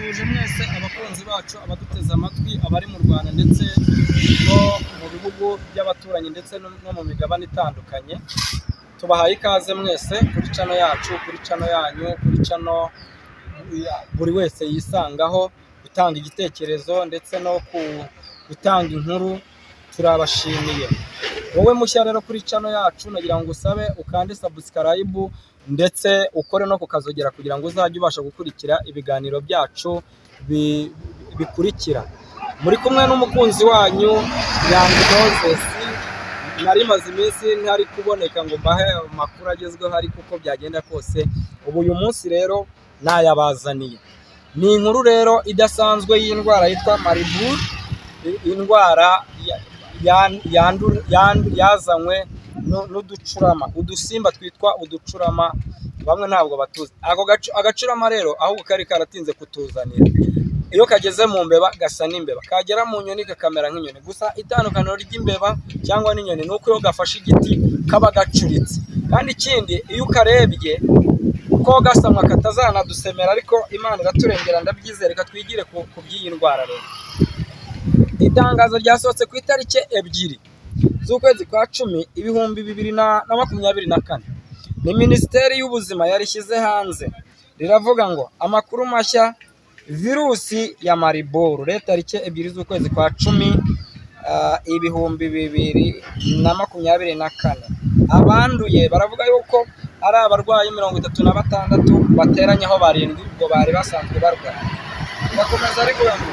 Ndabasuhuje mwese abakunzi bacu, abaduteze amatwi, abari mu Rwanda ndetse no mu bihugu by'abaturanyi ndetse no mu migabane itandukanye. Tubahaye ikaze mwese kuri channel yacu, kuri channel yanyu, kuri channel buri wese yisangaho gutanga igitekerezo ndetse no gutanga inkuru. Turabashimiye. Wowe mushya rero kuri channel yacu, nagira ngo usabe ukande subscribe ndetse ukore no kukazogera kugira ngo uzajye ubasha gukurikira ibiganiro byacu bikurikira. Muri kumwe n'umukunzi wanyu Nyandwi Moses. Nari maze iminsi ntari kuboneka ngo mbahe amakuru agezweho, ariko uko byagenda kose ubu uyu munsi rero nayabazaniye. Ni inkuru rero idasanzwe y'indwara yitwa Marburg, indwara yazanywe n'uducurama, udusimba twitwa uducurama. Bamwe ntabwo batuzi ako agacurama rero, ahubwo kari karatinze kutuzanira. Iyo kageze mu mbeba gasa n'imbeba, kagera mu nyoni kakamera nk'inyoni. Gusa itandukaniro ry'imbeba cyangwa n'inyoni ni uko iyo gafashe igiti kaba gacuritse, kandi ikindi iyo ukarebye uko gasamwa katazanadusemera, ariko Imana iraturengera, ndabyizera. Reka twigire ku by'iyi ndwara rero. Itangazo ryasohotse ku itariki 2 z'ukwezi kwa 10, 2024. Ni Minisiteri y'Ubuzima yarishyize hanze. Riravuga ngo: "Amakuru mashya, virusi ya Marburg." Rero tariki 2 z'ukwezi kwa 10, 2024, abanduye baravuga yuko ari abarwayi 36 bateranyeho 7 ubwo bari basanzwe barwaye. Bakomeza rivuga ngo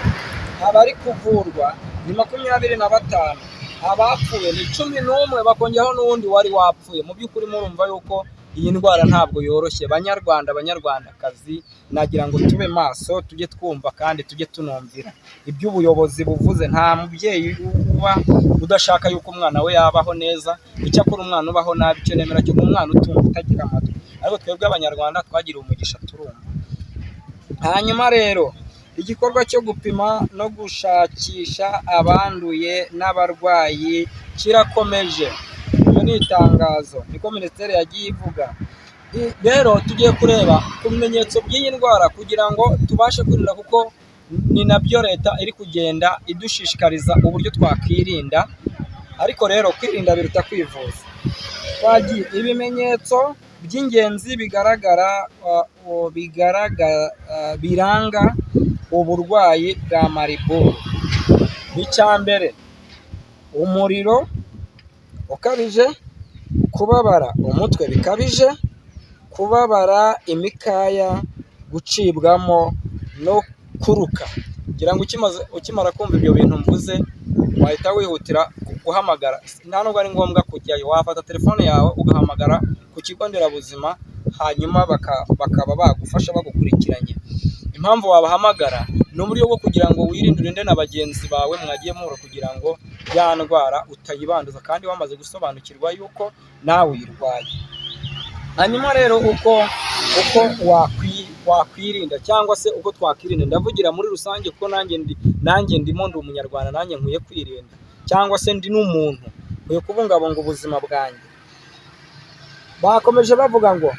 abari kuvurwa ni 25, abapfuye ni 11, bakongeraho n'uwundi wari wapfuye. Mu by'ukuri murumva yuko iyi ndwara ntabwo yoroshye. Banyarwanda, banyarwandakazi, nagira ngo tube maso, tujye twumva kandi tujye tunumvira ibyo ubuyobozi buvuze. Nta mubyeyi uba udashaka yuko umwana we yabaho neza. Icyakora umwana ubaho nabi, icyo nemera cyo ni umwana utumva, utagira amatwi. Ariko twebwe Abanyarwanda twagiriwe umugisha, turumva. Hanyuma rero igikorwa cyo gupima no gushakisha abanduye n'abarwayi kirakomeje. Iryo ni itangazo, niko minisiteri yagiye ivuga. Rero tugiye kureba ku bimenyetso by'iyi ndwara kugira ngo tubashe kwirinda, kuko ni nabyo leta iri kugenda idushishikariza uburyo twakwirinda. Ariko rero kwirinda biruta kwivuza. Twagiye: ibimenyetso by'ingenzi bigaragara biranga uburwayi bwa Marburg. Icya mbere, umuriro ukabije, kubabara umutwe bikabije, kubabara imikaya, gucibwamo no kuruka. Ngira ngo ukimara kumva ibyo bintu mvuze, wahita wihutira guhamagara. Nta nubwo ari ngombwa kujyayo, wafata telefone yawe ugahamagara ku kigo nderabuzima, hanyuma bakaba bagufasha bagukurikiranye. Impamvu wabahamagara ni uburyo bwo kugira ngo wirinde, urinde na bagenzi bawe mwagiye muhura, kugira ngo ya ndwara utayibanduza kandi wamaze gusobanukirwa yuko nawe uyirwaye. Hanyuma rero uko wakwirinda cyangwa se uko twakwirinda, ndavugira muri rusange kuko nanjye ndimo, ndi Umunyarwanda, nanjye nkwiye kwirinda cyangwa se ndi n'umuntu, nkwiye kubungabunga ubuzima bwanjye. Bakomeje bavuga ngo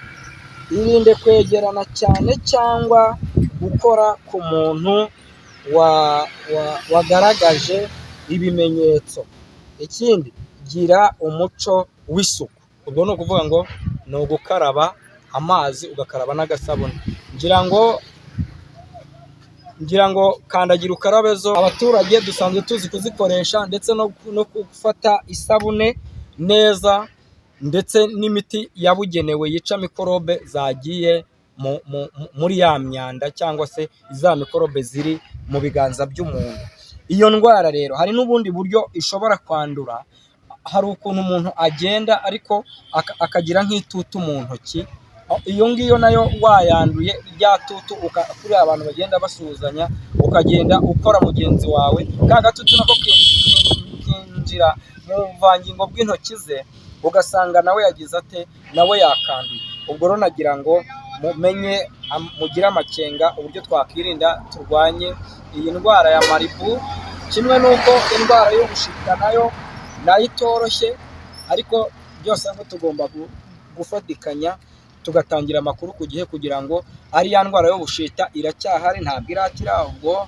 irinde kwegerana cyane cyangwa gukora ku muntu wagaragaje ibimenyetso. Ikindi, gira umuco w'isuku. Ubwo ni ukuvuga ngo ni ugukaraba amazi, ugakaraba n'agasabune. Ngira ngo kandagira ukarabe zo abaturage dusanzwe tuzi kuzikoresha, ndetse no gufata isabune neza ndetse n'imiti yabugenewe yica mikorobe zagiye muri ya myanda cyangwa se za mikorobe ziri mu biganza by'umuntu. Iyo ndwara rero hari n'ubundi buryo ishobora kwandura. Hari ukuntu umuntu agenda ariko akagira nk'itutu mu ntoki, iyo ngiyo nayo wayanduye, rya tutu, kuriya abantu bagenda basuhuzanya, ukagenda ukora mugenzi wawe, ka gatutu nako kinjira mu buvangingo bw'intoki ze, ugasanga nawe yagize ate? Nawe yakanduye. Ubwo rero nagira ngo mumenye, mugire amakenga uburyo twakwirinda, turwanye iyi ndwara ya Marburg, kimwe n'uko indwara y'ubushita nayo itoroshye, ariko byose hamwe tugomba gufatikanya. tugatangira amakuru ku gihe, kugira ngo ari ya ndwara y'ubushita iracyahari, ntabwo irakira. Ubwo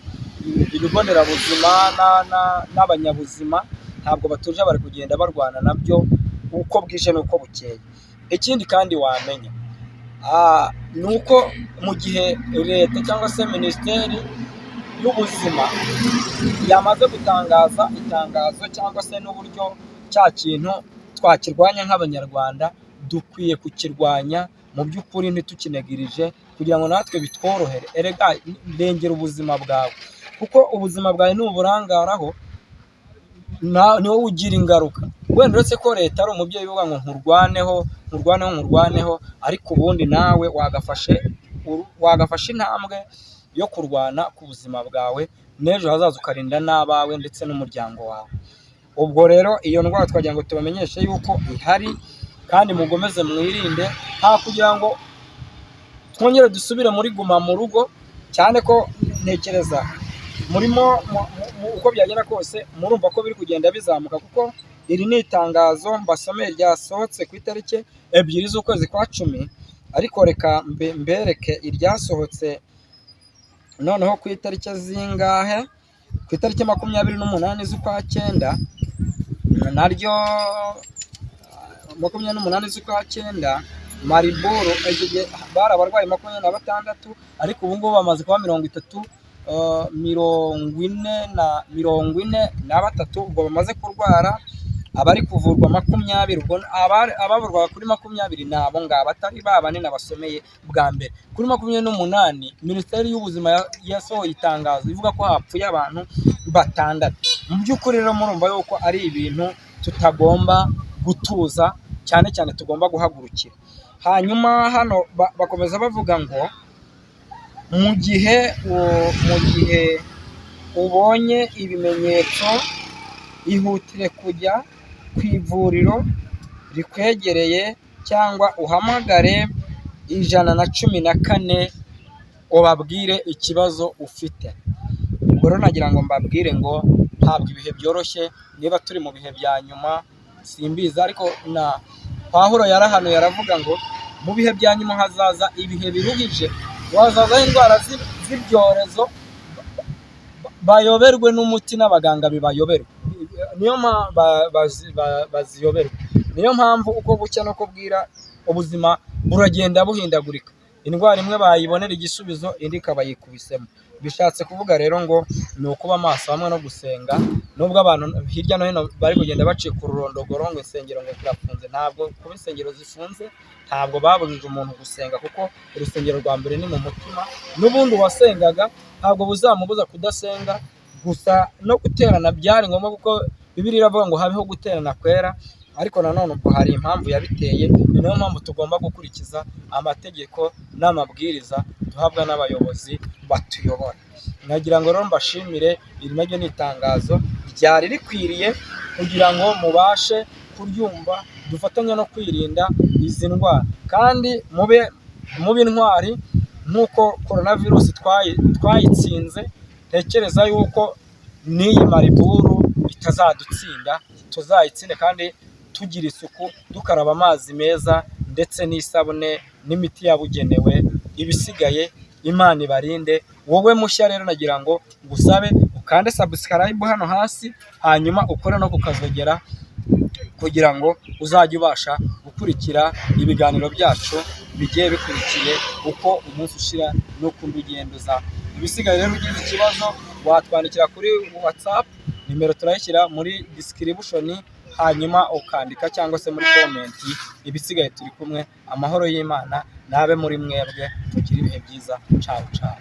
ibigo nderabuzima n'abanyabuzima ntabwo batuje, bari kugenda barwana nabyo uko bwije n'uko bukeye. Ikindi kandi wamenya ni uko mu gihe leta cyangwa se minisiteri y'ubuzima yamaze gutangaza itangazo cyangwa se n'uburyo cya kintu twakirwanya nk'abanyarwanda, dukwiye kukirwanya mu by'ukuri ntitukinegirije, kugira ngo natwe bitworohere. Erega rengera ubuzima bwawe, kuko ubuzima bwawe nuburangaraho ni wowe ugira ingaruka. Wenda uretse ko leta ari umubyeyi uvuga ngo nkurwaneho, nkurwaneho, nkurwaneho, ariko ubundi nawe wagafashe intambwe yo kurwana ku buzima bwawe n'ejo hazaza, ukarinda n'abawe ndetse n'umuryango wawe. Ubwo rero iyo ndwara twagira ngo tubamenyeshe yuko ihari, kandi mugomeze mwirinde, nta kugira ngo twongere dusubire muri guma mu rugo, cyane ko ntekereza murimo uko byagenda kose murumva ko biri kugenda bizamuka, kuko iri ni itangazo mbasomeye ryasohotse ku itariki 2 z'ukwezi kwa 10, ariko reka mbereke iryasohotse noneho ku itariki zingahe, ku itariki 28 z'ukwa 9, naryo 28 z'ukwa 9, Mariburu bari abarwayi 26, ariko ubu ngubu bamaze kuba 30, 43, ubwo bamaze kurwara. Abari kuvurwa 20, ubwo abavurwaga kuri 20 ni abo ngabo atari ba bane nabasomeye bwa mbere. Kuri 28 minisiteri y'ubuzima yasohoye itangazo ivuga ko hapfuye abantu 6. Mu by'ukuri rero murumva yuko ari ibintu tutagomba gutuza, cyane cyane tugomba guhagurukira. Hanyuma hano bakomeza bavuga ngo mu gihe ubonye ibimenyetso ihutire kujya ku ivuriro rikwegereye cyangwa uhamagare 114 ubabwire ikibazo ufite. Ubwo rero nagira ngo mbabwire ngo ntabwo ibihe byoroshye, niba turi mu bihe bya nyuma simbizi, ariko na Pawulo yarahanuye aravuga ngo mu bihe bya nyuma hazaza ibihe biruhije, hazazaho indwara z'ibyorezo, bayoberwe n'umuti n'abaganga bibayoberwe, niyo baziyoberwa. Niyo mpamvu uko bucya no kubwira ubuzima buragenda buhindagurika, indwara imwe bayibonera igisubizo indi ikaba yikubisemo. Bishatse kuvuga rero ngo ni ukuba maso hamwe no gusenga, nubwo abantu hirya no hino bari kugenda bacika ururondogoro ngo insengero ngo zirafunze. Ntabwo kuba insengero zifunze ntabwo babujije umuntu gusenga, kuko urusengero rwa mbere ni mu mutima, n'ubundi uwasengaga ntabwo buzamubuza kudasenga. Gusa no guterana byari ngombwa, kuko Bibiliya iravuga ngo habeho guterana kwera, ariko nanone ubwo hari impamvu yabiteye. Ni nayo mpamvu tugomba gukurikiza amategeko n'amabwiriza duhabwa n'abayobozi batuyobora. Nagira ngo rero mbashimire, iri naryo ni itangazo ryari rikwiriye kugira ngo mubashe kuryumva, dufatanye no kwirinda izi ndwara, kandi mube intwari nk'uko korona virusi twayitsinze. Ntekereza yuko n'iyi Mariburu itazadutsinda, tuzayitsinde kandi tugira isuku, dukaraba amazi meza ndetse n'isabune n'imiti yabugenewe. Ibisigaye Imana ibarinde. Wowe mushya rero nagira ngo ngusabe ukande subscribe hano hasi, hanyuma ukore no kukazogera kugira ngo uzajye ubasha gukurikira ibiganiro byacu bigiye bikurikiye uko umunsi ushira n'uko undi ugenda uza. Ibisigaye rero ugize ikibazo watwandikira kuri WhatsApp, nimero turayishyira muri description, hanyuma ukandika cyangwa se muri comment. Ibisigaye turi kumwe, amahoro y'Imana nabe muri mwebwe, tugire ibihe byiza. Ciao ciao.